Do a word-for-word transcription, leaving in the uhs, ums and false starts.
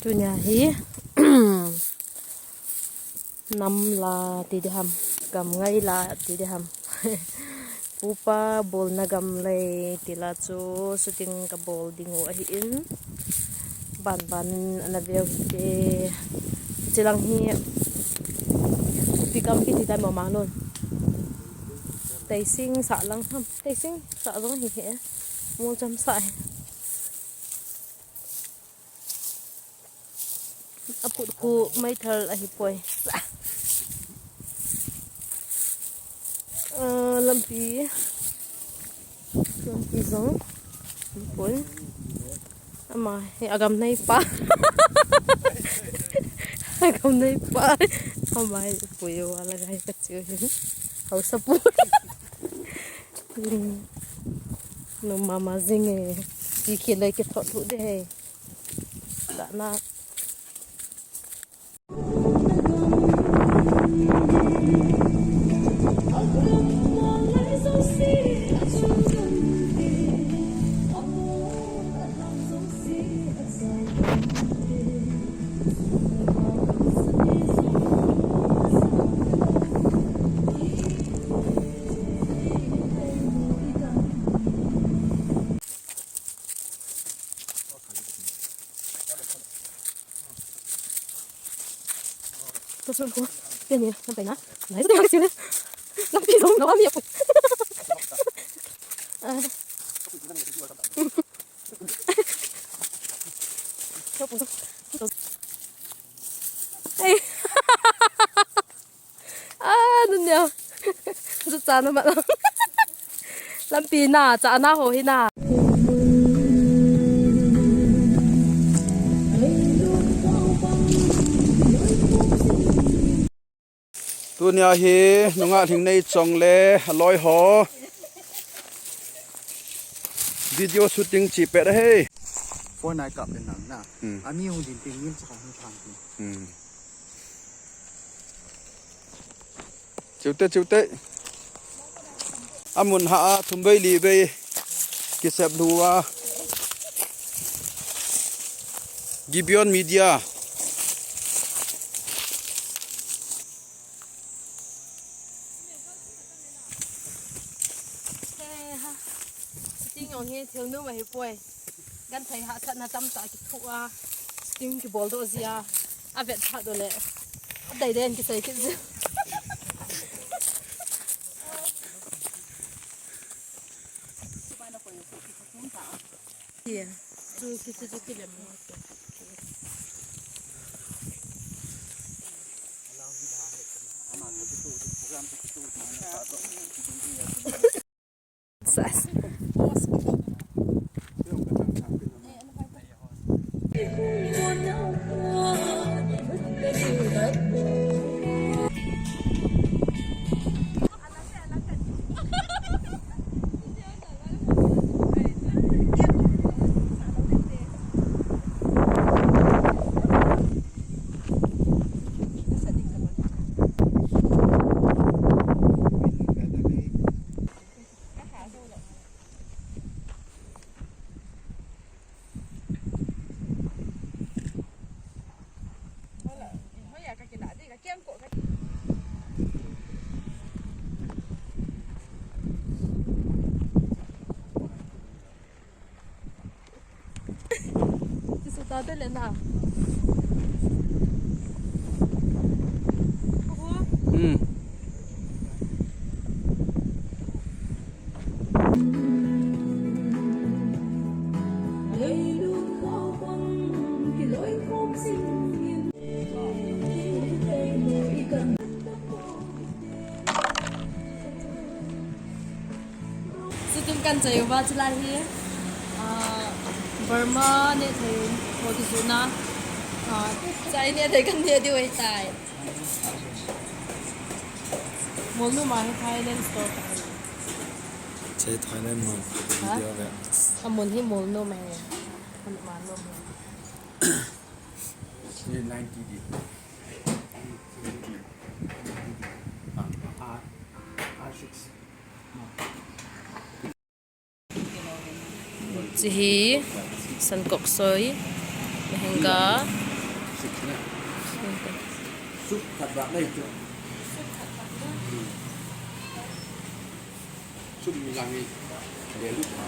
Tunia hi nam la ti ding ham, gam ngai la ti ding ham. Pupa bolna gam lei ti la chu shooting kabol ding u ahi in. Ban ban in ana veu hite. Chilang hi pi gam kiti tai mo ma non. Teising sah lang ham. Teising sah jong hi he. Mol cham sah hi. Aput khu meithal ahi poi. Ah, lampi. Lampi jong. Poi. Ama hi agam neipa. Agam neipa. Ama hi poi wala gai ka chiu hi. Hausa pu. Hmm. No mama jing e. Ti khi lei ke thot thu de he. Da na. Tua chu ko, tia ni, lam pai na. Nai, tia ni. Lampi jong, na mi apu. Ah. Tua pu. Ei. Ah, nun ya. Zu cha na ma. Lampi na, cha na ho hi na. Tunia hi nungah Lhingneichong le aloi ho video shooting chi pet ahi. Phone nai kap le nang na. Hmm. Ami hung din tin ngim cha hung thang tin. Hmm. Chiute, chiute. Amun ha a thum vei li vei kisep lhu a. Gibeon Media. Shooting jong hi thil nom ahi poi. Genthei hahsatna tamtah kithoh a, shooting kibol doh jia, avet phat uleh adei dei in kisei kit jia. Chu kichu chu kilem. Sas. Chu ta te le na. Hmm. Shooting kan chai uva chulai hi, ah, Burma nehthei ho kijuna, ah, chai nehthei kan neh diu ahitai. Molnom a hi Thailand store ka hi. Chai Thailand mo. Ha? Video ve. Amun hi Molnom ahi. Amun Molnom ahi. Ni ninety di. Ah, R, R six. Chu hi sankok soi, mahenga, Sup khat ba nei chu. Sup mi lang ni. Le lu ba.